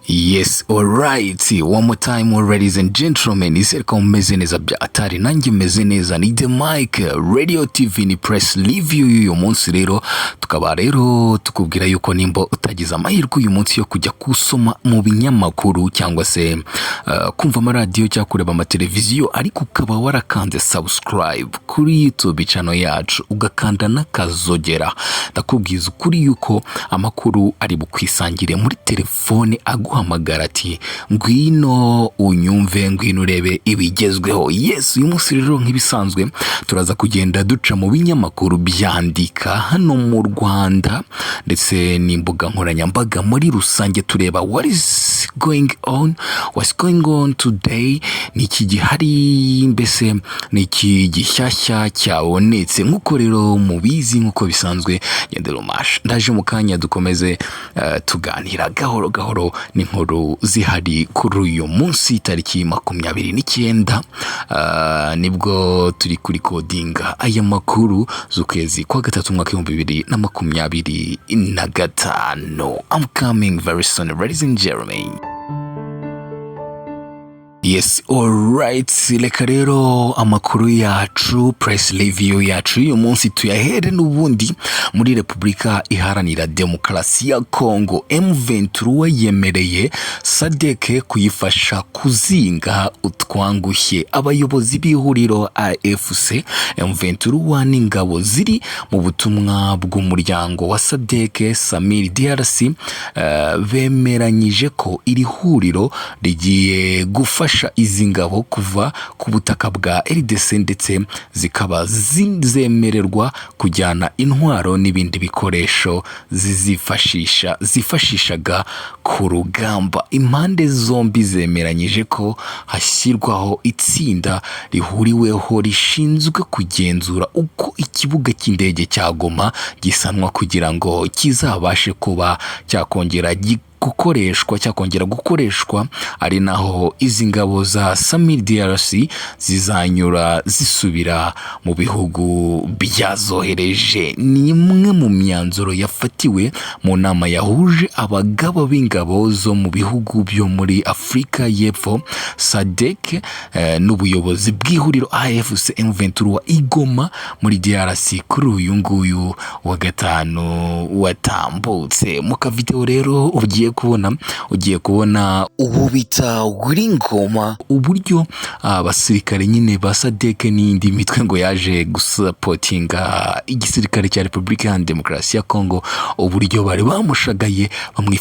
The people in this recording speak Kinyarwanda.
Yes, alright. One more time, ladies and gentlemen. Nizere ko mumeze neza bya atari, nanjye meze neza. Ni The Mike Radio TV, ni press review y'uyu munsi. Rero tukaba rero tukubwira yuko nimba utagize amahirwe uyu munsi yo kujya kusoma mu binyamakuru cyangwa se kumva amaradiyo cyangwa kureba amateleviziyo, ariko ukaba warakanze subscribe kuri YouTube channel yacu, ugakanda n'akazogera, ndakubwiza ukuri yuko amakuru ari bukwisangire muri telefone, aguhamagara ati: "Ngwino unyumve, ngwino urebe ibigezweho." Yes, uyu munsi rero nk'ibisanzwe turaza kugenda duca mu binyamakuru byandika hano mu Rwanda ndetse n'imbuga nkoranyambaga muri rusange, tureba what is going on, what's going on today, ni iki gihari, mbese ni iki gishyashya cyabonetse. Nk'uko rero mubizi, nk'uko bisanzwe, ngendera umasha ndaje mu kanya dukomeze tuganira gahoro gahoro n'inkuru zihari kuri uyu munsi tariki 29, nibwo turi kuri kodinga aya makuru, z'ukwezi kwa gatatu, umwaka w'2025. I'm coming very soon, ladies and gentlemen. Yes, alright. Reka rero amakuru yacu, press review yacu y'uyu munsi, tuyahere n'ubundi muri Repubulika Iharanira Demokarasi ya Kongo. M23 yemereye SADC kuyifasha kuzinga utwangushye. Abayobozi b'ihuriro AFC M23 n'ingabo ziri mu butumwa bw'umuryango wa SADC SAMIDRC DRC bemeranyije ko iri huriro rigiye gufasha izi ngabo kuva ku butaka bwa RDC, ndetse zikaba zemererwa kujyana intwaro n'ibindi bikoresho zizifashisha zifashishaga ku rugamba. Impande zombi zemeranyije ko hashyirwaho itsinda rihuriweho rishinzwe kugenzura uko ikibuga cy'indege cya Goma gisanwa, kugira ngo kizabashe kuba cyakongera gukoreshwa, cyakongera gukoreshwa, ari naho izi ngabo za SAMIDRC DRC zizanyura zisubira mu bihugu byazohereje. Ni imwe mu myanzuro yafatiwe mu nama yahuje abagaba b'ingabo zo mu bihugu byo muri Afurika y'Epfo, SADC, n'ubuyobozi bw'ihuriro AFC M23 i Goma muri DRC kuri uyu nguyu wa gatanu watambutse. Mu kavideo rero ugiye kubona ubu bita Ngoma, uburyo abasirikare nyine ba SADC n'indi mitwe ngo yaje gusapotinga igisirikare cya Repubulika Iharanira Demokarasi ya Kongo, uburyo bari bamushagaye bamwi